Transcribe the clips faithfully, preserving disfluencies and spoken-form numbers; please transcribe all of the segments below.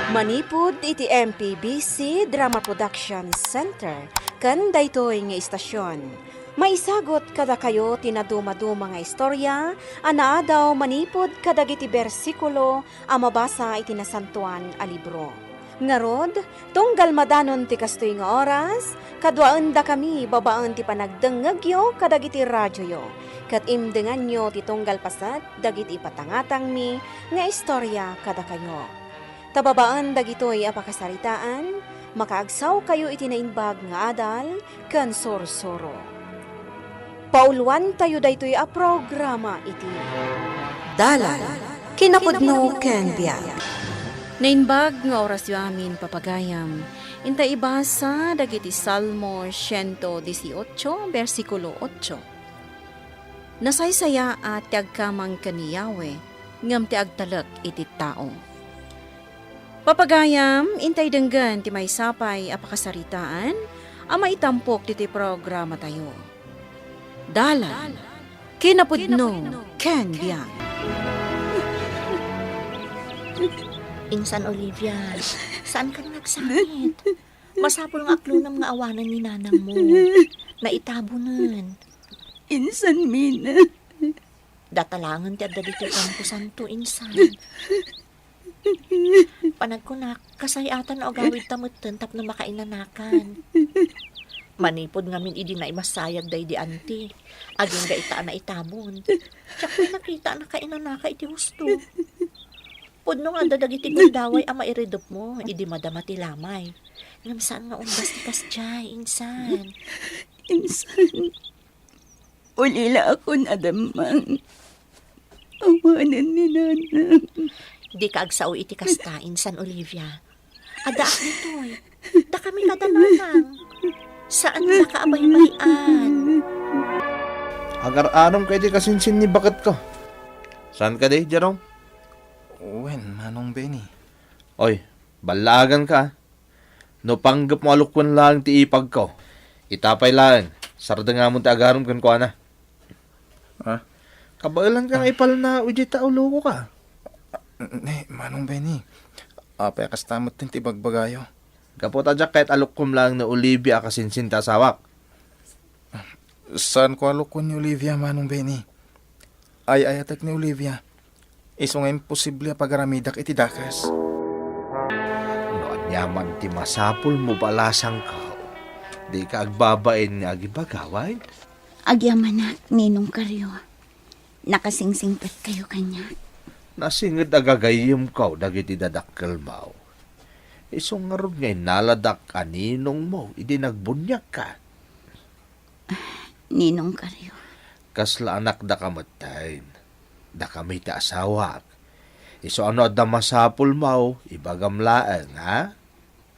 Manipud iti M P B C Drama Production Center ken daytoy nga istasion, maisagut kadakayo ti nadumaduma nga istorya a naadaw manipud kadagiti bersikulo a mabasa iti Nasantoan a Libro. Ngarud, tunggal madanon ti kastoy nga oras, kaduaendakami babaen ti panagdengngegyo kadagiti radioyo, ket imdenganyo ti tunggal paset dagiti ipatangatangmi nga istorya kadakayo. Ta babaen dagitoy a pakasaritaan, makaagsawkayo iti naimbag nga adal ken sursuro. Pauloantayo daytoy a programa iti Dalan, Kinapudno ken Biag. Naimbag nga orasyo amin, papagayam. Inta ibasa dagiti Salmo siento dieciocho, bersikulo otso. Nasaysayaat ti agkamang ken ni Yahweh, ngem ti agtalek iti tao. Papagayam, intay denggen ti maysa pay a pakasaritaan a maitampok ditoy programatayo. Dalan, kinapudno, ken biag. Insan Olivia, saan ka nga agsakit? Masapul nga aklonam nga awanen ni nanang mo. Naitabonen. Insan, Mina. Datalangen ti adda ditoy kamposanto, insan. Panagkunak, kasayatan no agawidta metten tapno makainanakan. Manipud ngamin idi naimassayad daydi anti, agingga ita a naitabon. Diak pay nakita a nakainanaka iti husto. Pudno nga adda dagiti gundaway a mairidepmo idi madama ti lamay. Ngem saan nga undas ti kasdiay, insan. Insan, ulilaakon a dammang. Awanen ni nanang. Dika agsao iti kasta, insan Olivia. Addaak ditoy. Dakami kada nanang. Saandaka a baybay-an. Agar-aramka iti kasinsin ni baketko. Saan kadi, Jerome? Wen, Manong Benny. Oy, ballaaganka. No panggepmo a lukuen laeng ti ipagko, ita pay laeng, sardengamon ti agaram kenkuana. Ah? Kabaelanka nga ipalnao idiay ta ulokoka. Ne, Manong Benny. Apay a kasta met ti bagbagayo? Gapu ta diak ket a lukuem laeng ni Olivia a kasinsin ti asawak. Saanko a lukuen ni Olivia, Manong Benny. Ay-ayatek ni Olivia. Isu nga imposible a pagaramidak iti dakes. No aniaman ti masapulmo balasangko, dika agbabain nga agibagaway? Agyamanak, Ninong Kario. Nakasingsingpetkayo kaniak. Nasinged a gagayyemko dagiti dadakkelmo. Isu ngarud nga innaladak a ninongmo idi nagbuniagka. Ninong Kario. Kasla anakdaka metten. Dakami ti asawak. Isu a no adda masapulmo, ibagam laeng, ha?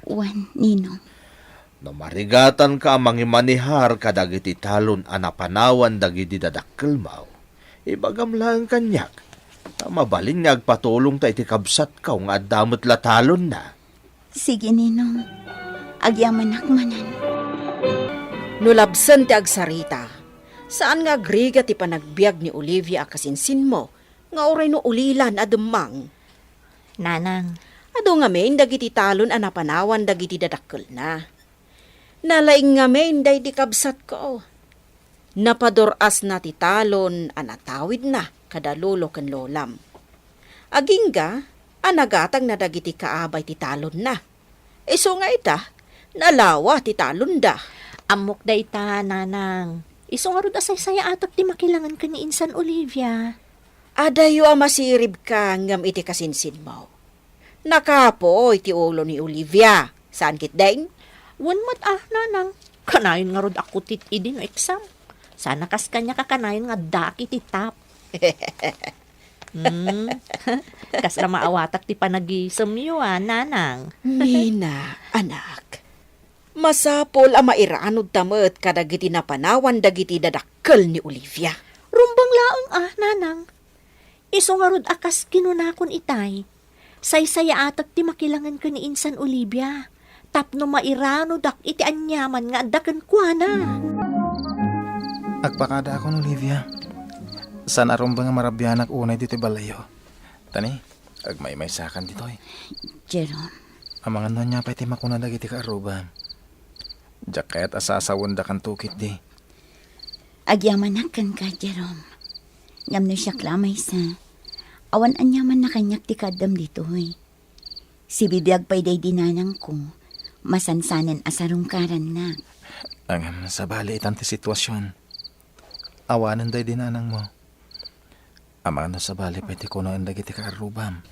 Wen, Ninong. No marigatanka a mangimanehar kadagiti talon a napanawan dagiti dadakkelmo, ibagam laeng kaniak. Ta mabalin nga agpatulongta iti kabsatko nga adda met la talonna. Sige, Ninong. Agyamanak manen. No labsen ti agsarita, saan nga agrigat ti panagbiag ni Olivia a kasinsinmo nga uray no ulilan a demmang. Nanang. Adu ngamin dagiti talon a napanawan dagiti dadakkelna. Nalaing ngamin daydi kabsatko. Napadur-asna ti talon a natawidna kada lolo ken lolam. Agingga a nagatangna dagiti kaabay ti talonna. Isu nga ita, nalawa ti talonda. Ammok dayta, Nanang. Isu ngarud a saysayaatak ti makilangen ken ni Insan Olivia. Adayo a masiribka ngem iti kasinsinmo. Nakapuy ti ulo ni Olivia. Saan ketdin? Wen met a, Nanang. Kanayon ngarud a kutit idi no exam. Sana kas kaniak a kanayon nga addaak iti top. Hmm. Kasla maawatak ti panagisemyo a, Nanang. Mina, anak. Masapul a mairanudta met kadagiti napanawan dagiti dadakkel ni Olivia. Rumbeng laeng a, Nanang. Isu ngarud a kas kinunakon itay, saysayaatak ti makilangen ken ni Insan Olivia tapno mairanudak iti aniaman nga adda kenkuana. Agpakadaakon, Olivia. Saan a rumbeng a marabianak unay ditoy balayyo. Tani, Agmaymaysakan ditoy. Jerome. Amangan no ania pay ti makuna dagiti kaarrubam. Diak kayat a sasawendakanto ketdi. Agyamanak kenka, Jerome. Ngem no siak la a maysa, awan aniamanna kaniak ti kaaddam ditoy. Sibibiag pay daydi nanangko, masansanen a sarungkarannak. Ngem sabali itan ti situasion. Awanen daydi nanangmo. Amangan no sabali pay ti kunaen dagiti kaarrubam.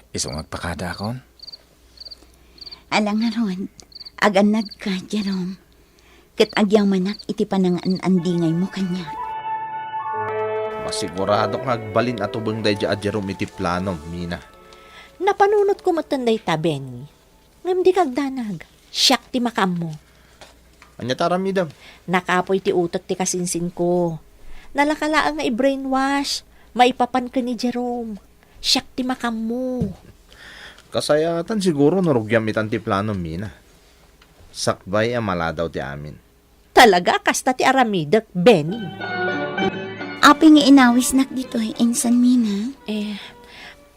Isu nga agpakadaakon? Ala ngarud, agannadka, Jerome. Ket agyamanak iti panangan-andingaymo kaniak. Masiguradok nga agbalin a tubeng daydiay a Jerome iti planom, Mina. Napanunotko metten dayta, Benny. Ngem dika agdanag. Siak ti makaammo. Ania ti aramidem? Nakapuy ti utek ti kasinsinko. Nalaka laeng nga i-brainwash. Maipapan ken ni Jerome. Siak ti makaammo. Kasayatan siguro no rugiam itan ti planom, Mina. Sakbay a maladaw ti amin. Talaga, kasta ti aramidek, Benny. Apay nga inawisnak ditoy, Insan Mina? Eh,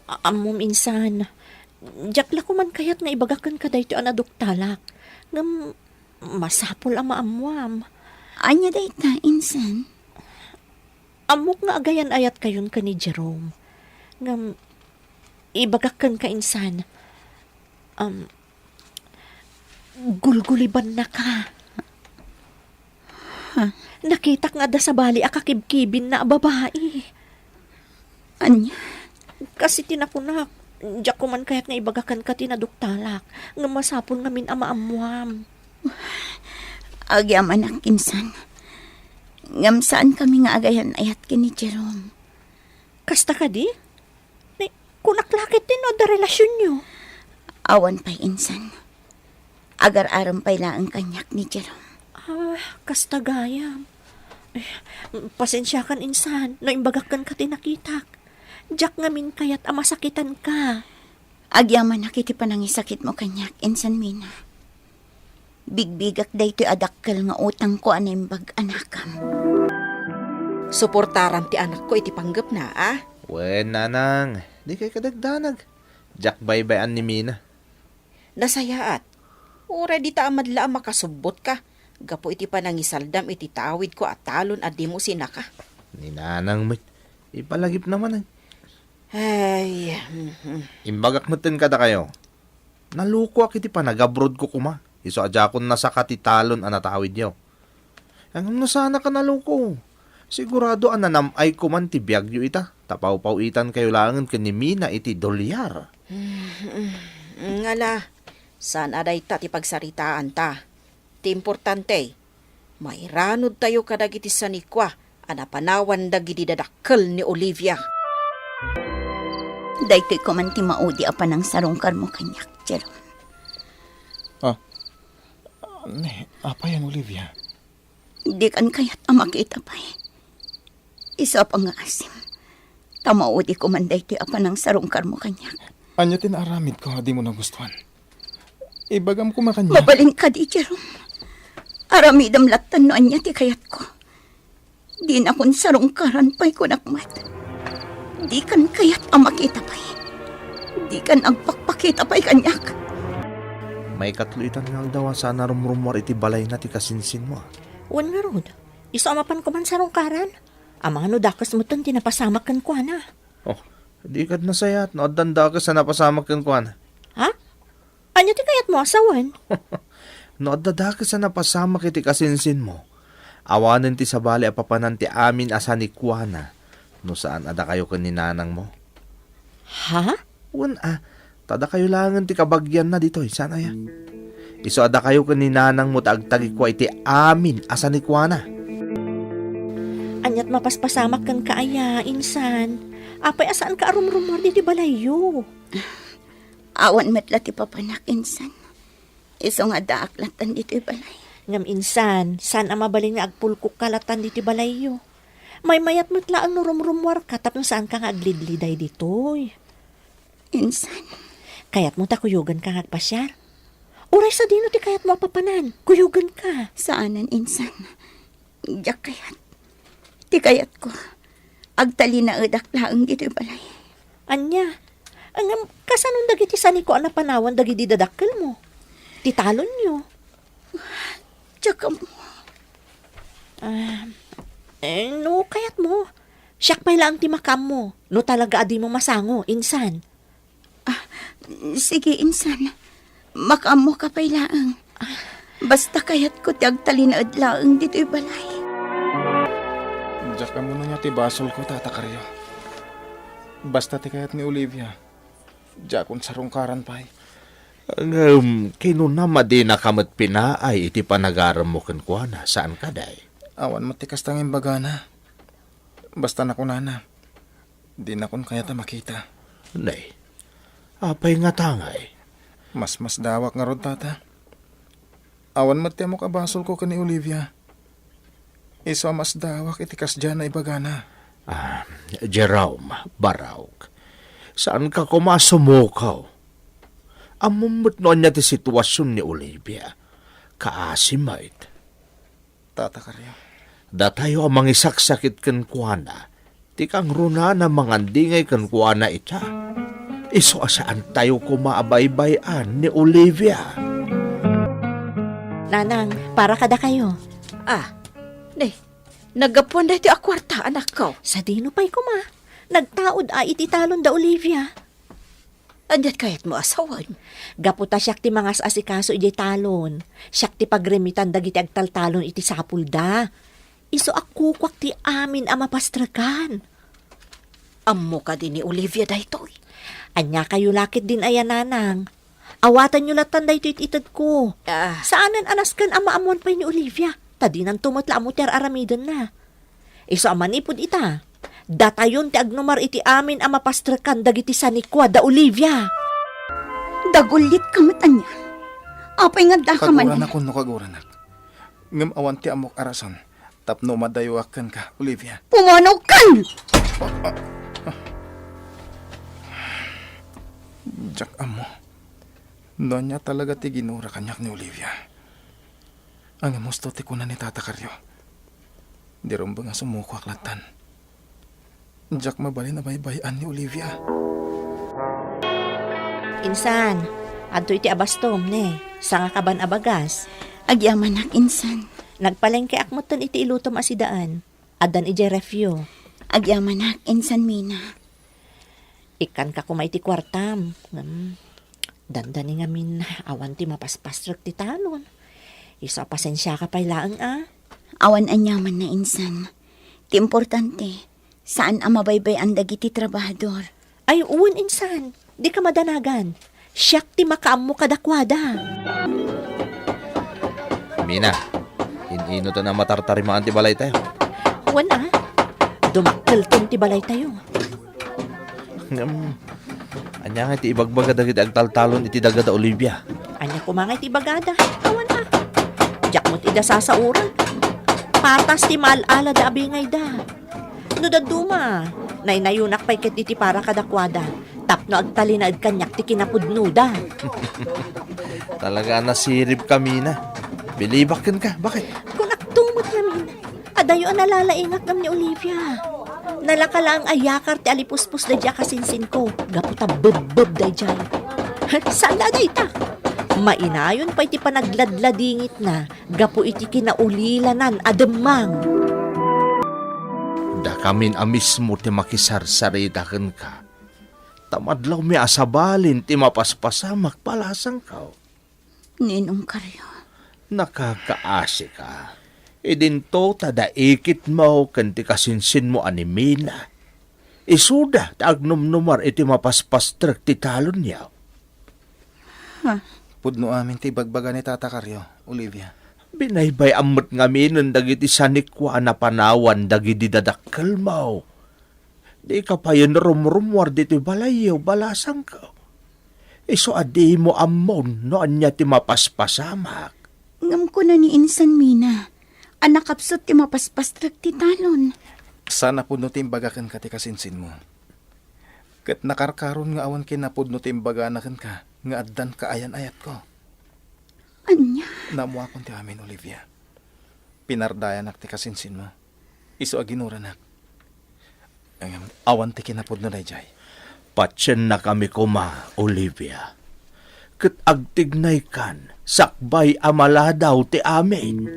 a-, ammom, Insan. Diak la koman kayat nga ibagak kenka daytoy a naduktalak. Ngem, masapul a maammuam. Ania dayta, Insan? Ammok nga agayan-ayatkayon ken ni Jerome. Ngem, ibagak kenka, Insan. Um, gulgulibannaka. Ha? Nakitak nga adda sabali a kakibkibinna a babai. Ania? Kas iti nakunak, diak koman kayat nga ibagak kenka ti naduktalak, ngem masapul ngamin a maammuam. Agyamanak, Insan. Ngem saankami nga agayan-ayat ken ni Jerome. Kasta kadi? Ni, kunak la ketdi no adda relasionyo. Awan pay, Insan. Agar-arem pay laeng kaniak ni Jerome. Ah, kasta gayam. Eh, pasensiakan, Insan, no imbagak kenka ti nakitak. Diak ngamin kayat a masakitanka. Agyamanak iti panangisakitmo kaniak, Insan Mina. Bigbigak daytoy a dakkel nga utangko a naimbag a nakam. Suportaram ti anakko iti panggepna, a? Wen, nanang, dikay kadagdanag. Diak baybay-an ni Mina. Nasayaat. Uray dita a madla a makasubbotka gapu iti panangisaldam iti tawidko a talon a dimo sinaka. Ni nanang met, ipalagipna manen. Ay, mhm. Imbagak metten kadakayo. Nalukoak iti panagabrodko koma, isu a diakon nasaka ti talon a natawidyo. Ngem no saanak a naluko, sigurado a nanam-ay koman ti biagyo ita, ta pawpaw-itankayo laengen ken ni Mina iti dolyar. Mm, mm, ngala, saan a dayta ti pagsaritaanta. Ti importante, mairanudtayo kadagiti sanikua a napanawan dagiti dadakkel ni Olivia. Daytoy koman ti maudi a panangsarungkarmo kaniak, Jerome. Ah, ne, apay, Olivia? Dikan kayat a makita pay. Isu a pangngaasim, ta maudi koman daytoy a panangsarungkarmo kaniak. Ania ti naaramidko a dimo nagustuan? Ibagam koma kaniak. Mabalin kadi, Jerome? Aramidem lattan no ania ti kayatko. Dinakon sarungkaran pay, kunak met. Dikan kayat a makita pay. Dikan agpakpakita pay kaniak. Maikatlo itan nga aldaw a saan a rumrummuar iti balayna ti kasinsinmo. Wen ngarud, isu a mapan koman sarungkaran. Amangan no dakes metten ti napasamak kenkuana. Oh, dika nasayaat no addan dakes a napasamak kenkuana. Ha? Ania ti kayatmo a sawen? No adda dakes a napasamak iti kasinsinmo, awanen ti sabali a papanan ti amin a sanikuana no saan a dakayo ken ni nanangmo. Ha? Wen a, ta dakayo laengen ti kabagianna ditoy, saan aya? Isu a dakayo ken ni nanangmo ta agtagikua iti amin a sanikuana. Aniat mapaspasamak kenka aya, insan? Apay a saanka a rumrumuar ditoy balayyo? Awan met la ti papanak, insan. Isu nga addaak lattan ditoy balay. Ngem insan, saan a mabalin nga agpulkokka lattan ditoy balayyo? Maymayat met laeng no rumrumuarka tapno saanka nga aglidliday ditoy. Insan. Kayatmo ta kuyoganka nga agpasiar? Uray sadino ti kayatmo a papanan? Kuyoganka. Saanen, insan. Diak kayat. Ti kayatko, agtalinaedak laeng ditoy balay. Ania? Ngem, kasanon dagiti sanikua a napanawan dagidi dadakkelmo? Ti talonyo? Diak ammo. Ah, eh, no kayatmo, siak pay laeng ti makaammo. No talaga a dimo masango, insan. Ah, sige, insan. Makaammoka pay laeng. Basta kayatko ti agtalinaed laeng ditoy balay. Diak ammo no ania ti basolko, Tata Kario. Basta ti kayat ni Olivia, diakon sarungkaran pay. Ngem, kinuna, madinaka met pinaay iti panagaremmo kenkuana, saan kadi? Awan met ti kasta nga imbagana. Basta nakunana, dinakon kayat a makita. Nay, apay ngata ngay? Masmasdawak ngarud, Tata. Awan met ti ammok a basolko ken ni Olivia. Isu a masdawak iti kasdiay a ibagana. Ah, Jerome, Baruch, saanka koma a sumukaw. Ammom met no ania ti situasion ni Olivia. Kaasi met. Tata Kario. Datayo a mangisaksakit kenkuana, ti kangrunana mangandingay kenkuana ita. Isu a saantayo koma a baybay-an ni Olivia. Nanang, para kadakayo. Ah, ne, naggapuan daytoy a kuarta, anakko. Sadino pay koma? Nagtaud a iti talon da Olivia. Ania ti kayatmo a sawen? Gapu ta siak ti mangas-asikaso idiay talon. Siak ti pagremitan dagiti agtaltalon iti sapulda. Isu a kukuak ti amin a mapastrekan. Ammo kadi ni Olivia daytoy? Ania kayo la ketdin aya, Nanang? Awatenyo lattan daytoy it itedko. Ah. Saanen a nasken a maammoan pay ni Olivia, ta dinanto met la ammo ti ar-aramidenna. Isu a manipud ita, datayon ti agnumar iti amin a mapastrekan dagiti sanikua da Olivia. Dagullitka met ania? Apay nga addaka man? Kaguranak wenno kaguranak. Ngem awan ti ammok a rason tapno madayoak kenka, Olivia. Pumanaw kan! Diak ammo no ania talaga ti ginura kaniak ni Olivia. Ngem husto ti kuna ni Tata Kario. Di rumbeng a sumukoak lattan. Diak mabalin a baybay-an ni Olivia. Insan, adtoy ti abastom, ne, sangakaban a bagas. Agyamanak, insan. Nagpalengkeak metten iti ilutom a sidaan. Addan idiay refyo. Agyamanak, insan Mina. Ikkanka koma iti kuartam. Hmm. Dandani ngamin awan ti mapaspastrek ti talon. Isu a pasensiaka pay laeng a. Awan aniamanna, insan. Ti importante, saan a mabaybay-an dagiti trabahador. Ay, wen, insan. Dika madanagan. Siak ti makaammo kadakuada. Mina, in-ino ta a matartarimaan ti balaytayo? Wen a, dumakkelton ti balaytayo. Ngem, ania nga ti ibagbaga dagiti agtaltalon iti daga da Olivia? Ania koma nga ti ibagada? Awan a. Diak met ida sasaoran. Patas ti maal-alada a bingayda. No dadduma, naynayonak pay ket iti para kadakuada, tapno agtalinaed kaniak ti kinapudnoda. Talaga a nasiribka, Mina. Bilibak kenka, bakit? Kunakto met ngamin, adayo a nalalaingak ngem ni Olivia. Nalaka laeng a yakar ti alipuspos daydiay a kasinsinko, gapu ta bebbeb daydiay. Saan la a dayta? Mainayon pay ti panagladladingitna gapu iti kinaulilanan a demmang. Dakamin a mismo ti makisarsarita kenka, ta madlawmi a sabalin ti mapaspasamak balasangko. Ninong Kario. Nakakaasika. Idinto ta daikitmo ken ti kasinsinmo a ni Mina. Isuda ti agnumnumar iti mapaspastrek ti talonyo. Ha? Pudno amin ti ibagbaga ni Tata Kario, Olivia. Binaybay-am met ngaminen dagiti sanikua a napanawan dagidi dadakkelmo. Dika payen rumrummuar ditoy balayyo, balasangko. Isu a dimo ammon no ania ti mapaspasamak. Ngem kuna ni Insan Mina a nakapsut ti mapaspastrek ti talon. Saan a pudno ti imbaga kenka ti kasinsinmo. Ket nakarkaron nga awan kinapudno ti imbagana kenka nga addan kaayan-ayatko. Ania? Naammoakon ti amin, Olivia. Pinardayanak ti kasinsinmo. Isu a ginuranak. Ngem awan ti kinapudno daydiay. Patiennakami koma, Olivia, ket agtignaykan sakbay a maladaw ti amin.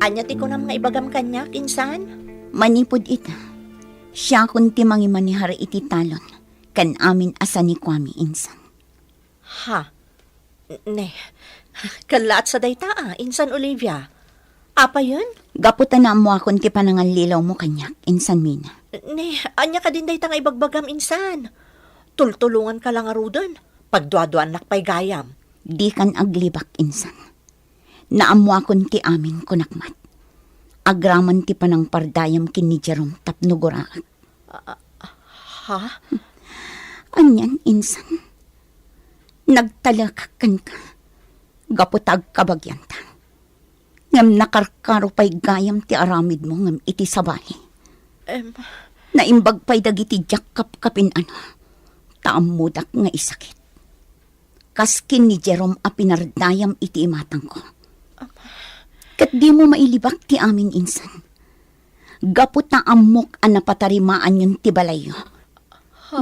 Ania ti kunam nga ibagam kaniak, insan? Manipud ita, siakon ti mangimanehar iti talon ken amin a sanikuami, insan. Ha? Ne, kallaatsa dayta, a, insan Olivia. Apayen? Gapu ta naammoakon ti panangallilawmo kaniak, insan Mina. Ne, ania kadin dayta nga ibagbagam, insan? Tultulonganka la ngaruden. Pagduaduaannak pay gayam. Dikan aglibak, insan. Naammoakon ti amin, kunak met. Agraman ti panangpardayam ken ni Jerome tapno guraek. Ah, ah, ha? Anian, insan? Nagtalekak kenka gapu ta agkabagianta. Ngem nakarkaro pay gayam ti aramidmo ngem iti sabali. Em. Naimbag pay dagiti diak kapkapin-ano, ta ammodak nga isakit. Kas ken ni Jerome a pinardayam iti imatangko. Ket dimo mailibak ti amin, insan. Gapu ta ammok a napatarimaanyon ti balayyo.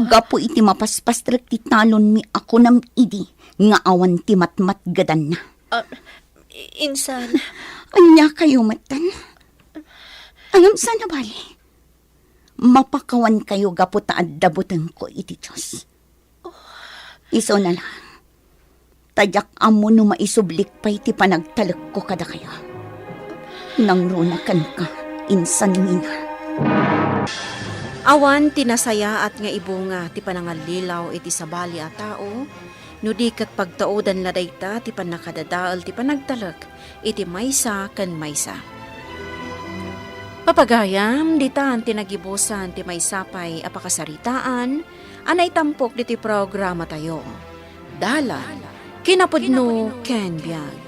Gapu iti mapaspastrek ti talonmi a kunam idi nga awan ti matmatgedanna. Ah, insan. Ania kayo metten? Ngem saan a bale? Mapakawankayo gapu ta adda butengko iti Dios. Isuna la, ta diak ammo no maisublik pay ti panagtalekko kadakayo. Nangruna kenka, insan Mina. Awan ti nasayaat nga ibunga ti panangallilaw iti sabali a tao, no di ket pagtaudan la dayta ti pannakadadael ti panagtalek iti maysa ken maysa. Papagayam, ditan ti nagibusan ti maysa pay a pakasaritaan a naitampok ditoy programatayo. Dalan, kinapudno, ken biag.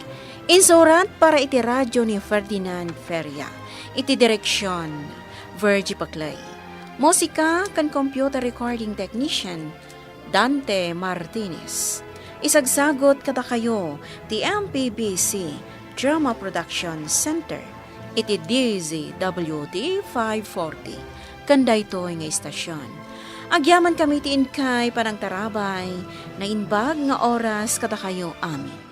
Insurat para iti radio ni Ferdinand Feria. Iti direksion, Virgie Paclay. Musika ken computer recording technician, Dante Martinez. Isagsagut kadakayo ti M P B C Drama Production Center iti D Z W T five forty ken daytoy nga istasyon. Agyamankami ti inkay panangtarabay, naimbag nga oras kadakayo amin.